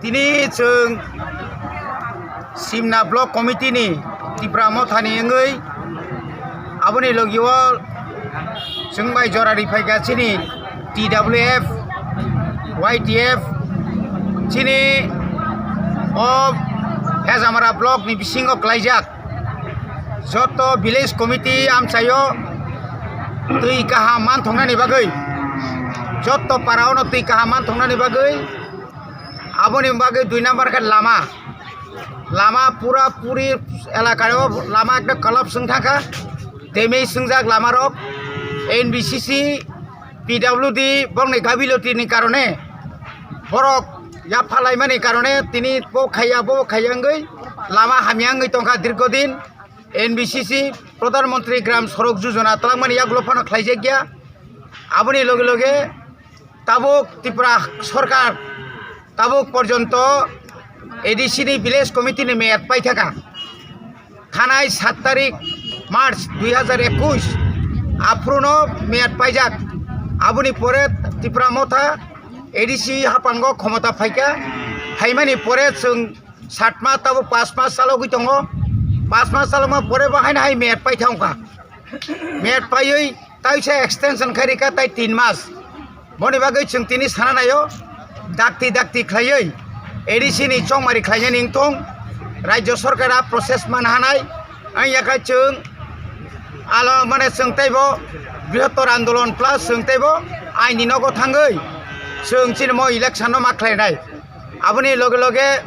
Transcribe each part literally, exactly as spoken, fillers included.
Tini chwng Simna Block Committee ni Tipra Motha ni wngwi aboni logi o chwng bai jora ri phaikha chini T W F, Y T F, chini o Hejamara Block ni bisingo klaijak. Joto village committee amchaio twi kaham manthoknani bagwi, joto para ono twi kaham manthoknani bagwi, aboni bagwi dui number khe lama, lama pura puri elaka o lama ekta kalap swng thangkha, damage swngjak lama rok, N B C C, P W D bokni gabiloti ni karone borok yapha laimani karone tini bo khaiya bo khaiya wngwi lama hamya wngwi tongkha dirgho din. N B C C Pradhan Mantri Gram Sorok Yojana twlangmani yagulo phano khlaijak ya. Aboni loge loge tabuk Tripura Sorkar tabuk porjonto A D C ni village committee ni meyad paithaka. Thanai sat tarik March dui hajar ekush, aphuru no meyad paijak. Aboni pore Tipra Motha A D C hapango khomota phaikha. Phaimani pore chwng sat mas tabo pas mas chalogwi tongo. Pas mas chalokma pore bo haino hai meyad paithangkha. Meyad paiwi taisa extension khairikha tai tin mas. Boni bagwi chwng tini sana naio, dakti dakti khlaiwi A D C ni chongmari khlainani wngthung, Rajya Sorkar a process man hanai, ang yakhai chwng alo mane chwng teibo brihottor andolon plus chwng teibo aini nogo thangwi chwng chini mo election no ma khlainai. Aboni loge loge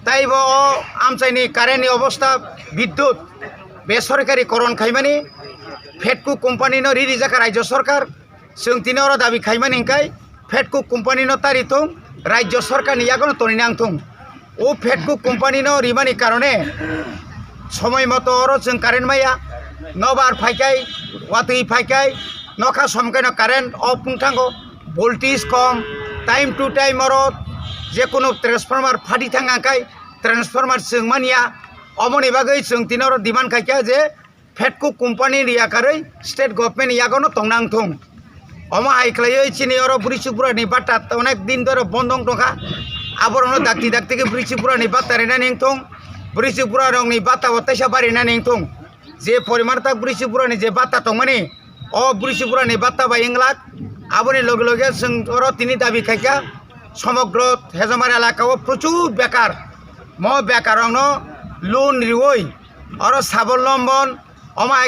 teibo o amchaini current ni obostha, bidyut besorkari koron khaimani, Fedco company no ri rijak Rajya Sorkar. Chwng tini oro dabi khaimani hwnkhe Fedco company no tari thung, Rajya Sorkar ni yago no tonwi nang thung. O Fedco company no rimani karone somoi moto oro chwng current maya, nobar phaikai, watwi phaikai, nokha somkhe no current off wng thango, voltage kom, time to time oro jekunu transformer phati thang angkai transformer chwng manya, omoni bagwi chwng tini oro demand khaikha je Fedco company ni yakarwi state government ni yago no tong nang thung. Omo hai khlaiwi chini oro bwrwi chukbura ni bata onek din dhore bondo wng tongkha. Aborok no dakti dakti khe bwrwi chukbura ni bata rinani wng thung. Bwrwi chukbura rok ni bata bo teisa barinani wng thung. Je poriman tak bwrwi chukbura ni je bata tongmani, o bwrwi chukbura ni bata bai wng lak. Aboni loge loge chwng oro tini dabi khaikha somogro Hejamara elaka o prochur bekar. Mo bekar rok no loan riwi oro sabol lombon omo hai